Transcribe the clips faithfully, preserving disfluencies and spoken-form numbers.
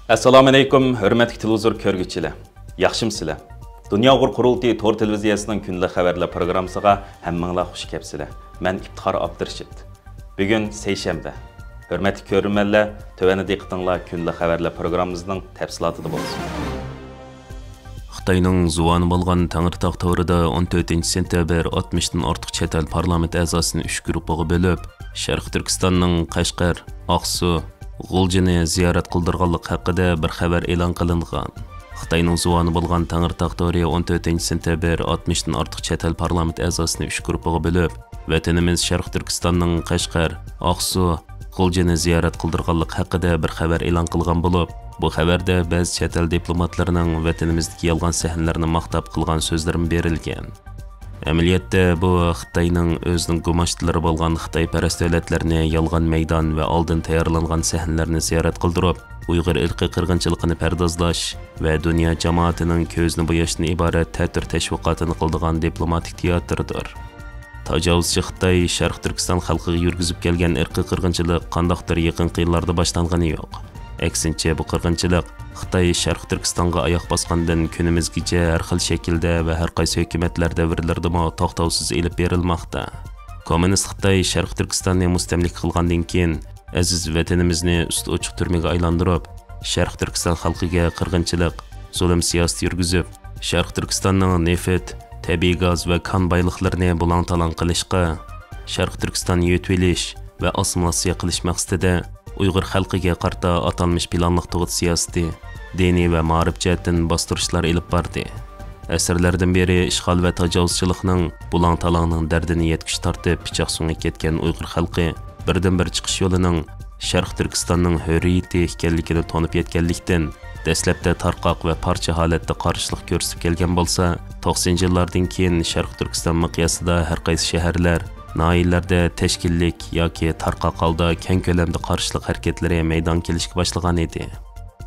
ئەسسالامۇئەلەيكۇم، ھۆرمەتلىك تېلېۋىزور كۆرگۈچىلەر. ياخشىمۇسىلەر؟ دۇنيا ئۇيغۇر قۇرۇلتىيى تور تېلېۋىزىيەسىنىڭ كۈندىلىك خەۋەرلەر پروگراممىسىغا ھەممىڭلار خۇش كەپسىلەر. مەن ئىپتىخار ئابدۇرېشىت. بۈگۈن سەيشەنبە. ھۆرمەتلىك كۆرۈرمەنلەر، تۆۋەندە دىققىتىڭلار كۈندىلىك خەۋەرلەر پروگراممىمىزنىڭ تەپسىلاتىدا بولسۇن. خىتاينىڭ زۇۋانى بولغان تەڭرىتاغ تورىدا ئون تۆتىنچى سېنتەبىر ئاتمىشتىن ئارتۇق چەت ئەل پارلامېنت ئەزاسىنى ئۈچ گۇرۇپپىغا بۆلۈپ، شەرقىي تۈركىستاننىڭ قەشقەر، ئاقسۇ، غۇلجىنى زىيارەت قىلدۇرغانلىقى ھەققىدە بىر خەۋەر ئېلان قىلىنغان. خىتاينىڭ زۇۋانى بولغان تەڭرىتاغ تورى ئون تۆتىنچى سېنتەبىر ئاتمىشتىن ئارتۇق چەت ئەل پارلامېنت ئەزاسىنى ئۈچ گۇرۇپپىغا بۆلۈپ، ۋەتىنىمىز شەرقىي تۈركىستاننىڭ قەشقەر، ئاقسۇ، غۇلجىنى زىيارەت قىلدۇرغانلىقى ھەققىدە بىر خەۋەر ئېلان قىلغان بولۇپ، بۇ خەۋەردە بەزى چەت ئەل دىپلوماتلىرىنىڭ ۋەتىنىمىزدىكى يالغان سەھنىلەرنى ماختاپ قىلغان سۆزلىرىمۇ بېرىلگەن. ئەمەلىيەتتە، بۇ خىتاينىڭ ئۆزىنىڭ گۇماشتىلىرى بولغان خىتايپەرەس دۆلەتلەرنى يالغان مەيدان ۋە ئالدىن تەييارلانغان سەھنىلەرنى زىيارەت قىلدۇرۇپ، ئۇيغۇر ئىرقىي قىرغىنچىلىقىنى پەردازلاش ۋە دۇنيا جامائىتىنىڭ كۆزىنى بوياشتىن ئىبارەت تەتۈر تەشۋىقاتىنى قىلىدىغان دىپلوماتىك تىياتىردۇر. تاجاۋۇزچى خىتاي شەرقىي تۈركىستان خەلقىگە يۈرگۈزۈپ كەلگەن ئىرقىي قىرغىنچىلىق قانداقتۇر يېقىنقى يىللاردا باشلانغىنى يوق. ئەكسىنچە، بۇ قىرغىنچىلىق خىتاي شەرقىي تۈركىستانغا ئاياق باسقاندىن كۈنىمىزگىچە ھەر خىل شەكىلدە ۋە ھەر قايسى ھۆكۈمەتلەر دەۋرلىرىدىمۇ توختاۋسىز ئېلىپ بېرىلماقتا. كوممۇنىست خىتاي شەرقىي تۈركىستاننى مۇستەملىكە قىلغاندىن كېيىن، ئەزىز ۋەتىنىمىزنى ئۈستى ئوچۇق تۈرمىگە ئايلاندۇرۇپ، شەرقىي تۈركىستان خەلقىگە قىرغىنچىلىق، زۇلۇم سىياسىتى يۈرگۈزۈپ، شەرقىي تۈركىستاننىڭ نېفىت، تەبىئىي گاز ۋە كان بايلىقلىرىنى بۇلاڭ-تالاڭ قىلىشقا، شەرقىي تۈركىستاننى يۆتۈۋېلىش ۋە ئاسسىمىلياتسىيە قىلىش مەقسىتىدە ئۇيغۇر خەلقىگە قارىتا ئاتالمىش پىلانلىق تۇغۇت سىياسىتى، دىنىي ۋە مائارىپ جەھەتتىن باستۇرۇشلار ئېلىپ باردى. ئەسىرلەردىن بېرى ئىشغال ۋە تاجاۋۇزچىلىقنىڭ، بۇلاڭ-تالاڭنىڭ دەردىنى يەتكۈچە تارتىپ پىچاق سۆڭەك يەتكەن ئۇيغۇر خەلقى بىردىنبىر چىقىش يولىنىڭ شەرقىي تۈركىستاننىڭ ھۆرىيىتى ئىكەنلىكىنى تونۇپ يەتكەنلىكتىن، دەسلەپتە تارقاق ۋە پارچە ھالەتتە قارشىلىق كۆرسىتىپ كەلگەن بولسا، توقسىنىنچى يىللاردىن كېيىن شەرقىي تۈركىستان مىقياسىدا ھەر قايسى شەھەرلەر، ناھىيەلەردە تەشكىللىك ياكى تارقاق ھالدا كەڭ كۆلەمدە قارشىلىق ھەرىكەتلىرى مەيدانغا كېلىشكە باشلىغان ئىدى.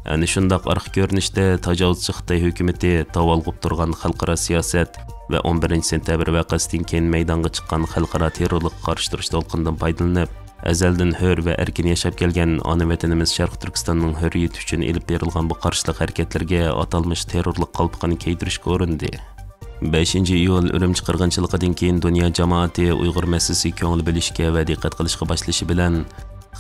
ئەنە شۇنداق ئارقا كۆرۈنۈشتە تاجاۋۇزچى خىتاي ھۆكۈمىتى داۋالغۇپ تۇرغان خەلقئارا سىياسەت ۋە ئون بىرىنچى سېنتەبىر ۋەقەسىدىن كېيىن مەيدانغا چىققان خەلقئارا تېررورلۇققا قارشى تۇرۇش دولقۇنىدىن پايدىلىنىپ، ئەزەلدىن ھۆر ۋە ئەركىن ياشاپ كەلگەن ئانا ۋەتىنىمىز شەرقىي تۈركىستاننىڭ ھۆرىيىتى ئۈچۈن ئېلىپ بېرىلغان بۇ قارشىلىق ھەرىكەتلىرىگە ئاتالمىش تېررورلۇق قالپىقىنى كىيدۈرۈشكە ئۇرۇندى. بەشىنچى ئىيۇل ئۈرۈمچى قىرغىنچىلىقىدىن كېيىن دۇنيا جامائىتى ئۇيغۇر مەسىلىسىگە كۆڭۈل بۆلۈشكە ۋە دىققەت قىلىشقا باشلىشى بىلەن،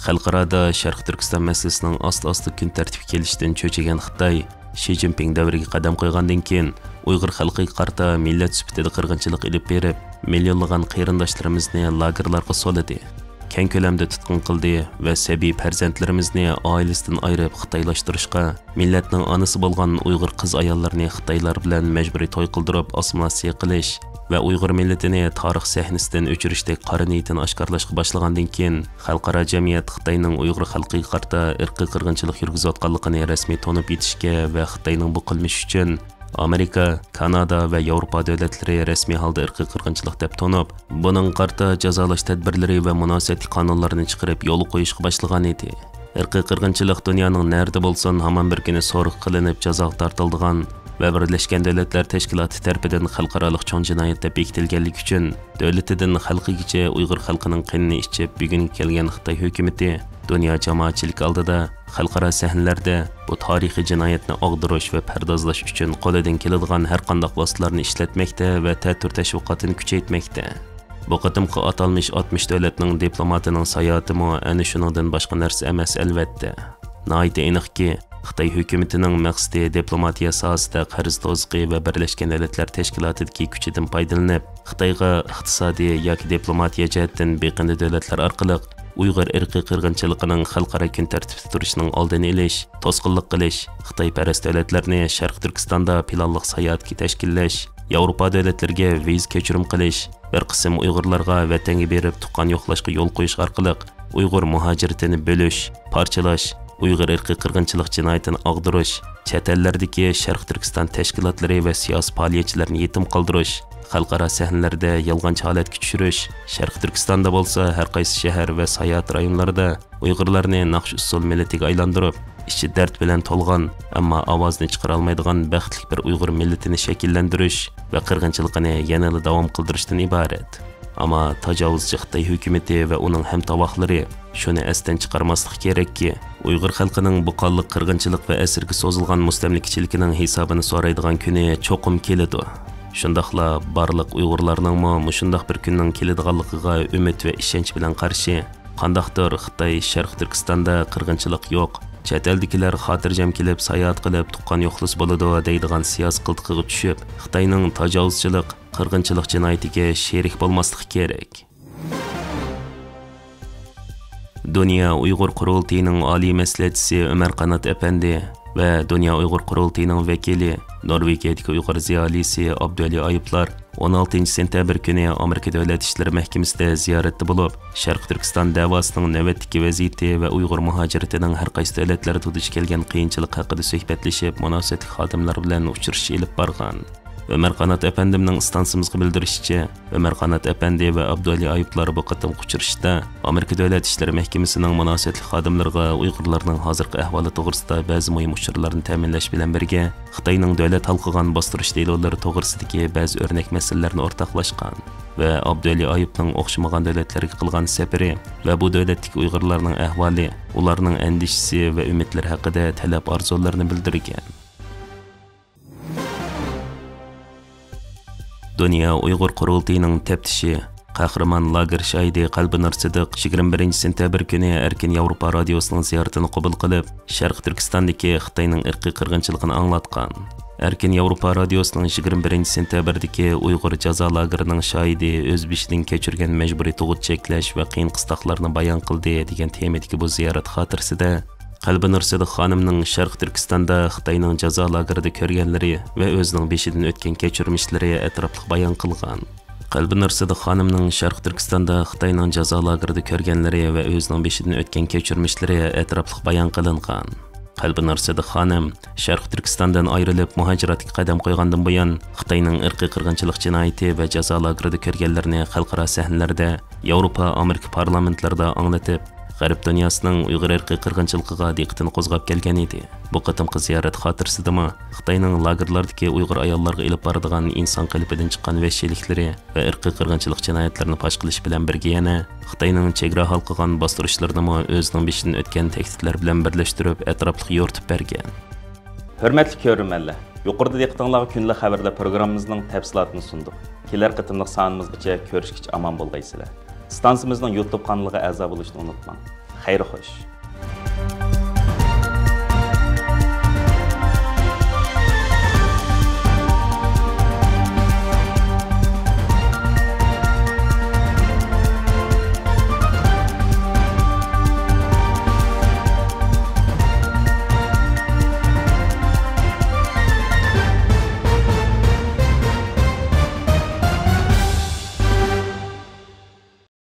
خەلقئارادا شەرقىي تۈركىستان مەسىلىسىنىڭ ئاستا-ئاستا كۈن تەرتىپكە كېلىشىدىن چۆچۈگەن خىتاي شى جىنپىڭ دەۋرىگە قەدەم قويغاندىن كېيىن، ئۇيغۇر خەلقىگە قارىتا مىللەت سۈپىتىدە قىرغىنچىلىق ئېلىپ بېرىپ، مىليونلىغان قېرىنداشلىرىمىزنى لاگېرلارغا سولىدى، كەڭ كۆلەمدە تۇتقۇن قىلدى ۋە سەبىي پەرزەنتلىرىمىزنى ئائىلىسىدىن ئايرىپ خىتايلاشتۇرۇشقا، مىللەتنىڭ ئانىسى بولغان ئۇيغۇر قىز-ئاياللىرىنى خىتايلار بىلەن مەجبۇرىي توي قىلدۇرۇپ ئاسسىمىلياتسىيە قىلىش ۋە ئۇيغۇر مىللىتىنى تارىخ سەھنىسىدىن ئۆچۈرۈشتەك قارا نىيىتىنى ئاشكارىلاشقا باشلىغاندىن كېيىن، خەلقئارا جەمئىيەت خىتاينىڭ ئۇيغۇر خەلقىگە قارىتا ئىرقىي قىرغىنچىلىق يۈرگۈزۈۋاتقانلىقىنى رەسمىي تونۇپ يېتىشكە ۋە خىتاينىڭ بۇ قىلمىشى ئۈچۈن ئامېرىكا، كانادا ۋە ياۋروپا دۆلەتلىرى رەسمىي ھالدا ئىرقىي قىرغىنچىلىق دەپ تونۇپ، بۇنىڭغا قارىتا جازالاش تەدبىرلىرى ۋە مۇناسىۋەتلىك قانۇنلارنى چىقىرىپ يولغا قويۇشقا باشلىغان ئىدى. ئىرقىي قىرغىنچىلىق دۇنيانىڭ نەدە بولسۇن ھامان بىر كۈنى سورىقى قىلىنىپ جازاغا تارتىلىدىغان ۋە بىرلەشكەن دۆلەتلەر تەشكىلاتى تەرىپىدىن خەلقئارالىق چوڭ جىنايەت دەپ بېكىتىلگەنلىكى ئۈچۈن، دۆلىتىدىن خەلقىگىچە ئۇيغۇر خەلقىنىڭ قېنىنى ئىچىپ بۈگۈنگە كەلگەن خىتاي ھۆكۈمىتى دۇنيا جامائەتچىلىكى ئالدىدا خەلقئارا سەھنىلەردە بۇ تارىخىي جىنايەتنى ئاغدۇرۇش ۋە پەردازلاش ئۈچۈن قولىدىن كېلىدىغان ھەر قانداق ۋاسىتىلەرنى ئىشلەتمەكتە ۋە تەتۈر تەشۋىقاتىنى كۈچەيتمەكتە. بۇ قېتىمقى ئاتالمىش ئاتمىش دۆلەتنىڭ دىپلوماتىنىڭ ساياھىتىمۇ ئەنە شۇنىڭدىن باشقا نەرسە ئەمەس، ئەلۋەتتە. ناھايىتى ئېنىقكى، خىتاي ھۆكۈمىتىنىڭ مەقسىتى دىپلوماتىيە ساھەسىدە قەرز توزۇقى ۋە بىرلەشكەن دۆلەتلەر تەشكىلاتىدىكى كۈچىدىن پايدىلىنىپ، خىتايغا ئىقتىسادىي ياكى دىپلوماتىيە جەھەتتىن بېقىندى دۆلەتلەر ئارقىلىق ئۇيغۇر ئىرقىي قىرغىنچىلىقىنىڭ خەلقئارا كۈن تەرتىپىدە تۇرۇشىنىڭ ئالدىنى ئېلىش، توسقۇنلۇق قىلىش، خىتايپەرەس دۆلەتلەرنى شەرقىي تۈركىستاندا پىلانلىق ساياھەتكە تەشكىللەش، ياۋروپا دۆلەتلىرىگە ۋىزا كەچۈرۈم قىلىش، بىر قىسىم ئۇيغۇرلارغا ۋەتەنگە بېرىپ تۇغقان يوقلاشقا يول قويۇش ئارقىلىق ئۇيغۇر مۇھاجىرىتىنى بۆلۈش، پارچىلاش، ئۇيغۇر ئىرقىي قىرغىنچىلىق جىنايىتىنى ئاغدۇرۇش، چەت ئەللەردىكى شەرقىي تۈركىستان تەشكىلاتلىرى ۋە سىياسىي پائالىيەتچىلەرنى يېتىم قالدۇرۇش، خەلقئارا سەھنىلەردە يالغانچى ھالەتكە چۈشۈرۈش، شەرقىي تۈركىستاندا بولسا ھەر قايسى شەھەر ۋە ساياھەت رايونلىرىدا ئۇيغۇرلارنى ناخشا-ئۇسسۇل مىللىتىگە ئايلاندۇرۇپ، ئىچى دەرد بىلەن تولغان، ئەمما ئاۋازىنى چىقىرالمايدىغان بەختلىك بىر ئۇيغۇر مىللىتىنى شەكىللەندۈرۈش ۋە قىرغىنچىلىقىنى يەنىلا داۋام قىلدۇرۇشتىن ئىبارەت. ئەمما تاجاۋۇزچى خىتاي ھۆكۈمىتى ۋە ئۇنىڭ ھەمتاۋاقلىرى شۇنى ئەستىن چىقارماسلىقى كېرەككى، ئۇيغۇر خەلقىنىڭ بۇ قانلىق قىرغىنچىلىق ۋە ئەسىرگە سوزۇلغان مۇستەملىكىچىلىكىنىڭ ھېسابىنى سورايدىغان كۈنى چوقۇم كېلىدۇ. شۇنداقلا بارلىق ئۇيغۇرلارنىڭمۇ مۇشۇنداق بىر كۈننىڭ كېلىدىغانلىقىغا ئۈمىد ۋە ئىشەنچ بىلەن قارشى، قانداقتۇر خىتاي شەرقىي تۈركىستاندا قىرغىنچىلىق يوق، چەت ئەلدىكىلەر خاتىرجەم كېلىپ ساياھەت قىلىپ تۇغقان يوقلىسا بولىدۇ دەيدىغان سىياسىي قىلتىقىغا چۈشۈپ، خىتاينىڭ تاجاۋۇزچىلىق، قىرغىنچىلىق جىنايىتىگە شېرىك بولماسلىقى كېرەك. دۇنيا ئۇيغۇر قۇرۇلتىيىنىڭ ئالىي مەسلىھەتچىسى ئۆمەر قانات ئەپەندى ۋە دۇنيا ئۇيغۇر قۇرۇلتىيىنىڭ ۋەكىلى، نورۋېگىيەدىكى ئۇيغۇر زىيالىيسى ئابدۇۋەلى ئايۇپلار ئون ئالتىنچى سېنتەبىر كۈنى ئامېرىكا دۆلەت ئىشلىرى مەھكىمىسىدە زىيارەتتە بولۇپ، شەرقىي تۈركىستان دەۋاسىنىڭ نۆۋەتتىكى ۋەزىيىتى ۋە ئۇيغۇر مۇھاجىرىتىنىڭ ھەر قايسى دۆلەتلەردە دۇچ كەلگەن قىيىنچىلىق ھەققىدە سۆھبەتلىشىپ، مۇناسىۋەتلىك خادىملار بىلەن ئۇچرىشىش ئېلىپ بارغان. ئۆمەر قانات ئەپەندىمنىڭ ئىستانسىمىزغا بىلدۈرۈشىچە، ئۆمەر قانات ئەپەندى ۋە ئابدۇئەلى ئايۇپلار بۇ قېتىمقى ئۇچرىشىشتا ئامېرىكا دۆلەت ئىشلىرى مەھكىمىسىنىڭ مۇناسىۋەتلىك خادىملىرىغا ئۇيغۇرلارنىڭ ھازىرقى ئەھۋالى توغرىسىدا بەزى مۇھىم ئۇچۇرلارنى تەمىنلەش بىلەن بىرگە، خىتاينىڭ دۆلەت ھالقىغان باستۇرۇش دېلولىرى توغرىسىدىكى بەزى ئۆرنەك مەسىلىلەرنى ئورتاقلاشقان ۋە ئابدۇئەلى ئايۇپنىڭ ئوخشىمىغان دۆلەتلەرگە قىلغان سەپىرى ۋە بۇ دۆلەتتىكى ئۇيغۇرلارنىڭ ئەھۋالى، ئۇلارنىڭ ئەندىشىسى ۋە ئۈمىدلىرى ھەققىدە تەلەپ ئارزۇلىرىنى بىلدۈرگەن. دۇنيا ئۇيغۇر قۇرۇلتىيىنىڭ تەپتىشى، قەھرىمان لاگېر شاھىدى قەلبىنۇر سىدىق يىگىرمە بىرىنچى سېنتەبىر كۈنى ئەركىن ياۋروپا رادىيوسىنىڭ زىيارىتىنى قوبۇل قىلىپ، شەرقىي تۈركىستاندىكى خىتاينىڭ ئىرقىي قىرغىنچىلىقىنى ئاڭلاتقان. ئەركىن ياۋروپا رادىيوسىنىڭ يىگىرمە بىرىنچى سېنتەبىردىكى ئۇيغۇر جازا لاگېرىنىڭ شاھىدى ئۆز بېشىدىن كەچۈرگەن مەجبۇرىي تۇغۇت چەكلەش ۋە قىيىن قىستاقلارنى بايان قىلدى دېگەن تېمىدىكى بۇ زىيارەت خاتىرىسىدە، قەلبىنۇر سىدىق خانىمنىڭ شەرقىي تۈركىستاندا خىتاينىڭ جازا لاگېرىدا كۆرگەنلىرى ۋە ئۆزىنىڭ بېشىدىن ئۆتكەن كەچۈرمىشلىرى ئەتراپلىق بايان قىلغان. قەلبىنۇر سىدىق خانىمنىڭ شەرقىي تۈركىستاندا خىتاينىڭ جازا لاگېرىدا كۆرگەنلىرى ۋە ئۆزىنىڭ بېشىدىن ئۆتكەن كەچۈرمىشلىرى ئەتراپلىق بايان قىلىنغان. قەلبىنۇر سىدىق خانىم شەرقىي تۈركىستاندىن ئايرىلىپ، مۇھاجىرەتكە قەدەم قويغاندىن بۇيان، خىتاينىڭ ئىرقىي قىرغىنچىلىق جىنايىتى ۋە جازا لاگېرىدا كۆرگەنلىرىنى خەلقئارا سەھنىلەردە، ياۋروپا، ئامېرىكا پارلامېنتلىرىدا ئاڭلىتىپ، غەرب دۇنياسىنىڭ ئۇيغۇر ئىرقىي قىرغىنچىلىقىغا دىققىتىنى قوزغاپ كەلگەن ئىدى. بۇ قېتىمقى زىيارەت خاتىرىسىدىمۇ خىتاينىڭ لاگېرلاردىكى ئۇيغۇر ئاياللارغا ئېلىپ بارىدىغان ئىنسان قېلىپىدىن چىققان ۋەھشىيلىكلىرى ۋە ئىرقىي قىرغىنچىلىق جىنايەتلىرىنى پاش قىلىش بىلەن بىرگە، يەنە خىتاينىڭ چېگرا ھالقىغان باستۇرۇشلىرىنىمۇ ئۆزىنىڭ بېشىدىن ئۆتكەن تەھدىتلەر بىلەن بىرلەشتۈرۈپ، ئەتراپلىق يورۇتۇپ بەرگەن. ھۆرمەتلىك كۆرۈرمەنلەر، يۇقىرىدا دىققىتىڭلارغا كۈندىلىك خەۋەرلەر پروگراممىمىزنىڭ تەپسىلاتىنى سۇندۇق. كېلەر قېتىملىق سانىمىزغىچە كۆرۈشكىچە ئامان بولغايسىلەر. ئىستانسىمىزنىڭ يۇتۇب قانىلىغا ئەزا بولۇشنى ئۇنتۇماڭ. خەير خوش.